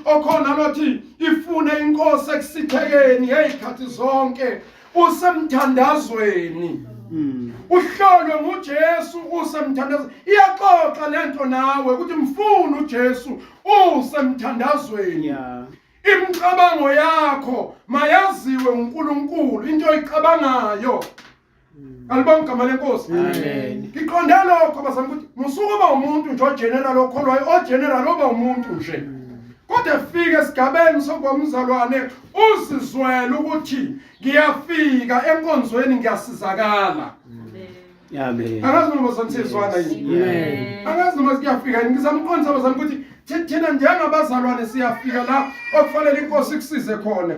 Okhona lothi ifune inkosi ekusithekeni ngezikhathi zonke usemthandazweni. Uhlolwe nguJesu usemthandazweni. Iyaxoxa lento nawe ukuthi mfune uJesu usemthandazweni. Imicabango yakho mayaziwe uNkulunkulu into oyicabangayo. Alibonga igama lenkosi. Amen. Ngiqonde lokho bazami ukuthi musuke uba umuntu nje ogeneral okholwayo ogeneral oba umuntu nje. Kodwa efika esigabeni sokuba umzalwane uzizwele ukuthi ngiyafika enkonzweni ngiyasizakala. Amen. Angazi noma sanisizwana yini. Amen. Angazi noma siyafika yini. Ngizamqondisa bazami ukuthi thina njengabazalwane siyafika la okufanele inkosi ikusize khona.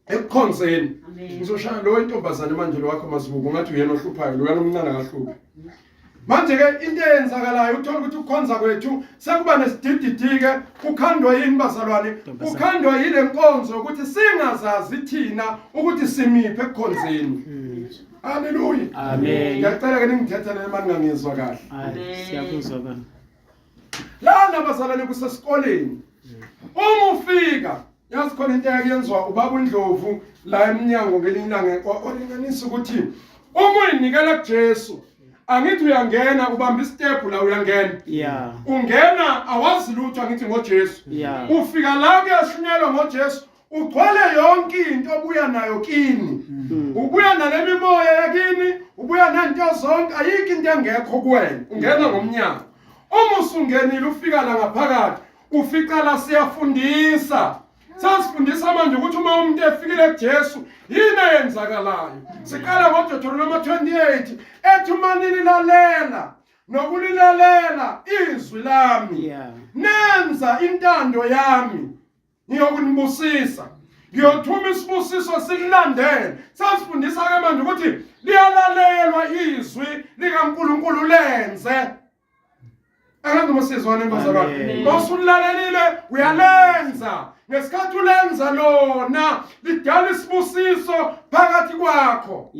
Ekukhonzeni. Ngizoshaya lo intombazane manje lo wakho mazibuko ngathi uyena ohluphayo lo yana omncane akahluphi. Manje ke into eyenzakalayo uthola ukuthi ukukhonza kwethu sekuba nesidididi ke kukhandwa yini bazalwane kukhandwa yile nkonzo ukuthi singazazi thina ukuthi simiphe ekukhonzeni. Haleluya. Amen. Ngiyacela ke ningithethelele uma ningangizwa kahle. Ayi siyakuzwa baba. Lana bazalwane kusesikoleni. Uma ufika yazi khona into eyakuyenziwa ubaba uNdlovu la emnyango ngelinye ilanga walinganisa ukuthi uma uyinikela kuJesu angithi uyangena ubamba istep la uyangena. Yeah. Ungena awazi lutho angithi ngoJesu. Yeah. Ufika la kuyashunyelwa ngoJesu ugcwele yonke into obuya nayo kini. Ubuya nalemimoya yakini, ubuya nento zonke ayikho into engekho kuwena. Ungena ngomnyango. Uma usungenile ufika la ngaphakathi ufica la siyafundisa. Sasifundisa manje ukuthi uma umuntu efikile kuJesu yini eyenzakalayo. Siqala ngoDeuteronomy 28 ethi uma nililalela nokulilalela izwi lami nenza intando yami ngiyokunibusisa ngiyothuma isibusiso sikulandele. Sasifundisa ke manje ukuthi liyalalelwa izwi likaNkulunkulu lenze. Angazi noma sizwana bazalwane. Mawusulalelile uyalenza. Ngesikhathi ulenza lona lidala isibusiso phakathi kwakho.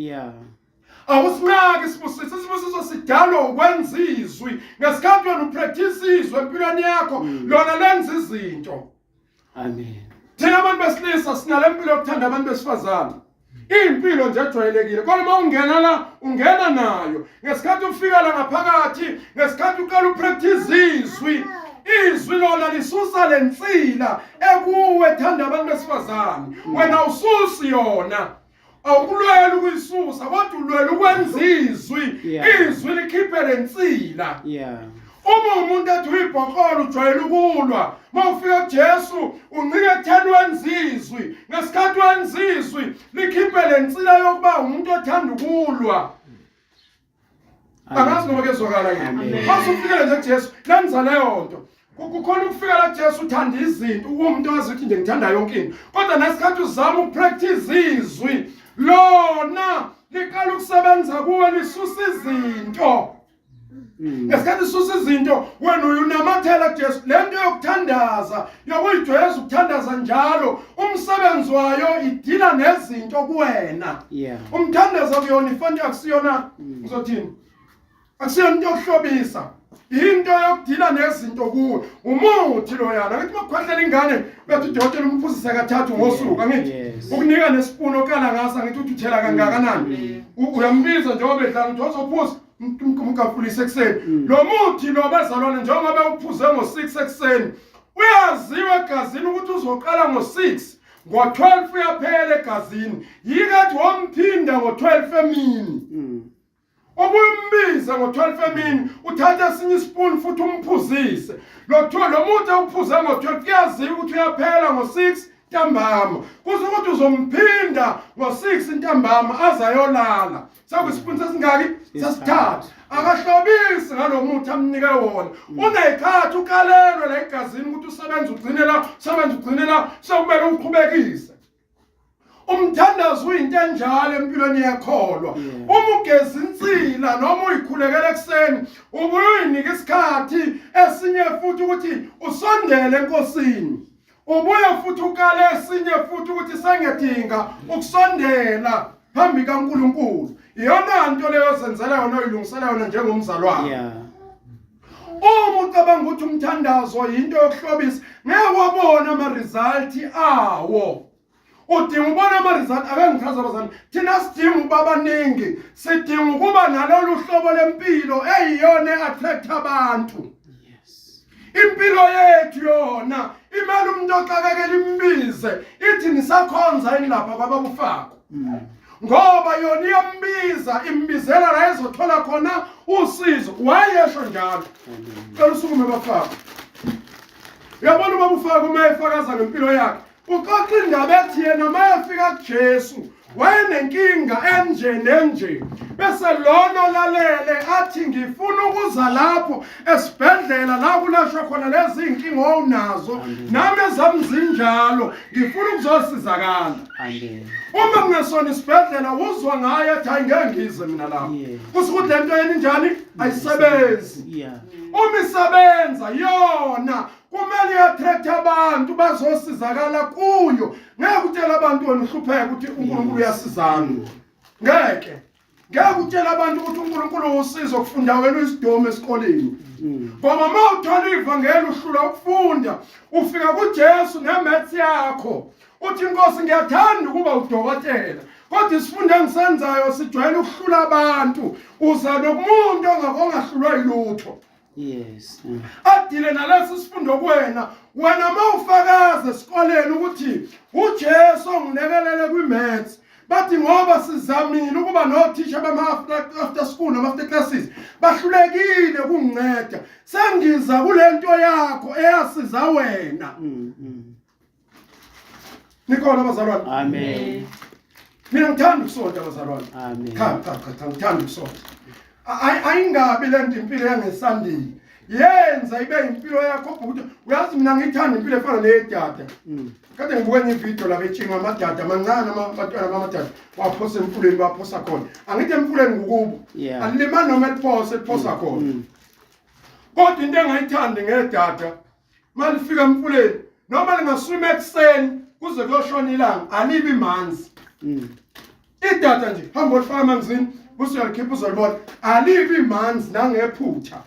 Awusinaki isibusiso, isibusiso sidalwa ukwenza izwi. Ngesikhathi wena upractice izwi empilweni yakho, lona lenza izinto. Amen. Thina abantu besilisa sinale mpilo yokuthanda abantu besifazane. Impilo nje ejwayelekile. Kodwa uma ungena la, ungena nayo. Ngesikhathi ufika la ngaphakathi, ngesikhathi uqala upractice izwi, izwi lona lisusa lensila ekuwe thanda abantu besifazane. Wena ususi yona. Awukulwela ukuyisusa kodwa ulwela ukwenza izwi. Izwi likhiphe lensila. Uma umuntu ethi uyibhokolo ujwayele ukulwa, uma ufika kuJesu uncike ekutheni wenza izwi. Ngesikhathi wenza izwi likhiphe lensila yokuba umuntu othanda ukulwa. Angazi noma kezwakala yini. Mase ufikele nje kuJesu, lenza leyo nto. Kukhona ukufika la kuJesu uthanda izinto, umuntu wazi ukuthi nje ngithanda yonke into. Kodwa nesikhathi uzama ukupractice izwi, lona liqala ukusebenza kuwe lisusa izinto. Ngesikhathi isusa izinto wena uyunamathela kuJesu. Le nto yokuthandaza, yokuyijwayeza ukuthandaza njalo, umsebenzi wayo idila nezinto kuwena. Umthandazo kuyona ifanti akusiyona ngizothini? Akusiyona into yokuhlobisa. Into yokudila nezinto kuwe. Umuthi loyana. Angithi makukhwehlela ingane bethi udokotela umphuzise kathathu ngosuku angithi. Ukunika nesipuni okala ngaso angithi uthi uthela kangakanani. Uyambiza njengoba edlala uthi ozophuza umkafulise ekuseni. Lo muthi lo bazalwane njengoba uphuze ngo-6 ekuseni uyaziwa egazini ukuthi uzoqala ngo-6 ngo-12 uyaphela egazini. Yikathi womphinda ngo-12 emini. Ubumbiza ngo-12 emini uthathe esinye isipuni futhi umphuzise. Lo lo muthi awuphuze ngo-12 kuyaziwa ukuthi uyaphela ngo-6 ntambama. Kusho ukuthi uzomphinda ngo-6 ntambama aze ayolala. Sekuyisipuni sesingaki? Sesithathu. Akahlobisi ngalo muthi amnike wona. Uneyikhathi ukalelwe la egazini ukuthi usebenze ugcine la, usebenze ugcine la, sekumele uqhubekise. Umthandazo uyinto enjalo empilweni yekholwa. Uma ugeza insila noma uyikhulekela ekuseni, ubuye uyinika isikhathi esinye futhi ukuthi usondele enkosini. Ubuye futhi ukale esinye futhi ukuthi sengiyadinga ukusondela phambi kaNkulunkulu. Iyona nto leyo ozenzela yona oyilungisela yona njengomzalwane. Uma ucabanga ukuthi umthandazo yinto yokuhlobisa, ngeke wabona ama-result awo. Udinga ubona ama-result. Ake ngichaze abazali, thina sidinga ukuba abaningi, sidinga ukuba nalolu hlobo lempilo eyiyona e-attract abantu. Impilo yethu yona imele umuntu oxakekela imbize ithi nisakhonza yini lapha kwababufako. Ngoba yona iyambiza, imbizela la ezothola khona usizo. Wayesho njalo. Cela usukume bafako. Uyabona ubaba ufako uma efakaza ngempilo yakhe, uxoxa indaba ethi yena uma efika kuJesu wayenenkinga enje nenje, bese lona olalele athi ngifuna ukuza lapho esibhedlela la kulashwa khona lezi iy'nkinga owunazo, nami ezami zinjalo, ngifuna ukuzosizakala. Uma kungesona isibhedlela uzwa ngaye athi hayi ngeke ngize mina lapho, kusho ukuthi le nto yena injani, ayisebenzi. Uma isebenza yona kumele i-attract abantu bazosizakala kuyo. Ngeke utshele abantu wena uhlupheka ukuthi uNkulunkulu uyasizana. Ngeke ngeke utshele abantu ukuthi uNkulunkulu usizo kufunda wena uyisidomu esikoleni. Ngoba uma uthola ivangeli uhlula ukufunda, ufika kuJesu nemaths yakho uthi inkosi ngiyathanda ukuba udokotela, kodwa isifundo engisenzayo sijwayele ukuhlula abantu. Uza nomuntu ongahlulwa yilutho. Yes. Adile nalesi sifundo kuwena. Wena mawufakaza esikoleni ukuthi uJesu ongilekelele kwi-maths, bathi ngoba sizamile ukuba nothisha bama after school noma after classes, bahlulekile ukunginceda, sengiza kulento yakho eyasiza wena. Nikhona bazalwane? Amen. Mina ngithanda ukusonta bazalwane. Amen. Cha cha cha cha, ngithanda ukusonta. Ayingabi le nto impilo yangesandile. Yenza ibe impilo yakho ukuthi uyazi mina ngithanda impilo efana neyedada. Kade ngibuke enye ivideo la betshinga amadada amancane, abantwana bamadada waphosa emfuleni, baphosa khona. Angithi emfuleni ngukubo. Alimani noma eliphosa eliphosa khona. Kodwa into engayithandi ngedada, malifika emfuleni noma lingaswima ekuseni kuze kuyoshona ilanga, alibi manzi. Idada nje hamba olifaka emanzini bese uyalikhipha uzolibona, alibi manzi nangephutha.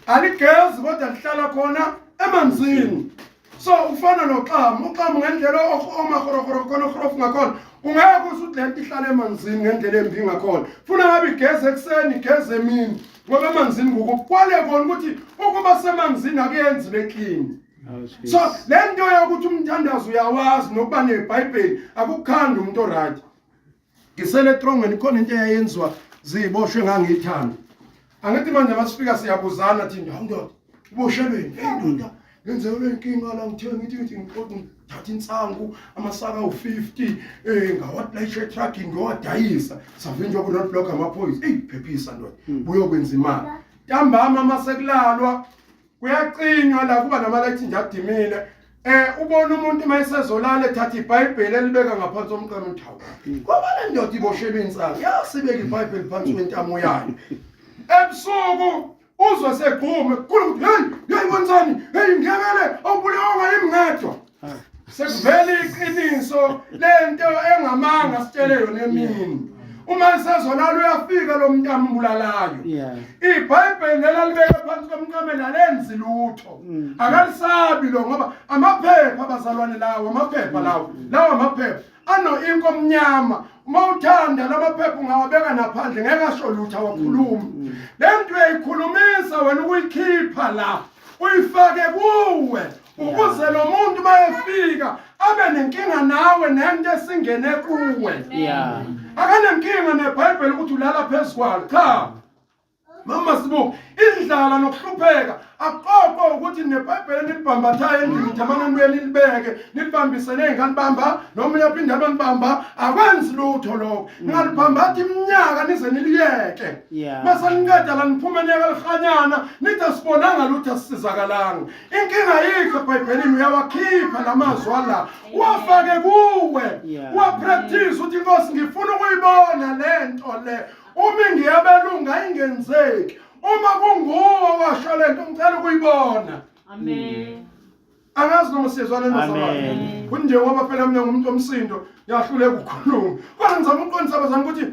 Aligezi kodwa lihlala khona emanzini. So ufana noxamu, uxamu ngendlela omahorohoro khona ohorofu ngakhona, ungeke usho ukuthi lento ihlala emanzini ngendlela embi ngakhona. Funa ngabe igeze ekuseni, igeze emini, ngoba emanzini kukwale kona ukuthi ukuba semanzini akuyenzi le clean. So le nto yokuthi umthandazo uyawazi nokuba neBhayibheli akukhandi umuntu oright. Ngisele etrongweni khona into eyayenziwa ziboshwe engangiyithanda. Angithi manje masifika siyabuzana thina, hawu ndoda uboshelweni, hey ndoda ngenzelwe inkinga la, ngithe ngithi ngithi ngithatha insangu amasaka awu-50 ngawalayisha etruckini ngiyowadayisa, savinjwa ku-roadblock amaphoyisa. Eyi phephisa ndoda, buyokwenza imali. Ntambama masekulalwa kuyacinywa la, kuba namalayithi nje adimile. Ubona umuntu mayesezolala ethatha iBhayibheli elibeka ngaphansi komqamo, uthi hawu, ngoba le ndoda iboshelwe insangu yasibeka iBhayibheli phansi kwentamo yayo. Ebusuku uzwe segqume kukhulu ukuthi hey hey wenzani, hey ngiyekele, awubulawanga yimi ngedwa. Sekuvela iqiniso lento engamanga sitshele yona emini. Uma esezolala uyafika lo muntu ambulalayo. IBhayibheli lela libeke phansi komqamelo alenzi lutho. Akalisabi lo ngoba amaphepha abazalwane lawo, amaphepha lawo, lawo amaphepha ano inko omnyama. Uma uthanda lamaphepha ungawabeka naphandle ngeke asho lutho, awakhulumi. Le nto uyayikhulumisa wena ukuyikhipha la uyifake kuwe ukuze lo muntu mayefika abe nenkinga nawe nento esingene kuwe. Akanenkinga neBhayibheli ukuthi ulala phezu kwalo. Cha. Mama sibuka indlala nokuhlupheka akuqoqo ukuthi neBhayibheli nilibhambathayo endlini ukuthi amane nibuye nilibeke nilibambise ney'ngane bamba noma uyaphinde abanibamba, akwenzi lutho lokho. Ningalibhambatha iminyaka nize niliyeke. Mase niqeda la niphume niyeke lihanyana nithi asibonanga lutho, asisizakalanga. Inkinga yikho eBhayibhelini, uyawakhipha lamazwi ala uwafake kuwe, uwapractice uthi inkosi ngifuna ukuyibona le nto le. Uma ngiyabelunga ayingenzeki, uma kunguwe washo le nto ngicela ukuyibona. Amen. Angazi noma siyezwana nozalwane. Amen. Kunjengoba phela mina ngumuntu omsindo, ngiyahluleka ukukhuluma. Kodwa ngizama ukuqondisa abazali ukuthi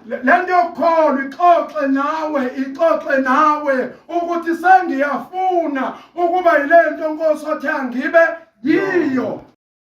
Lento yokukholwa ixoxe nawe, ixoxe nawe ukuthi sengiyafuna ukuba yilento Nkosi othe angibe yiyo.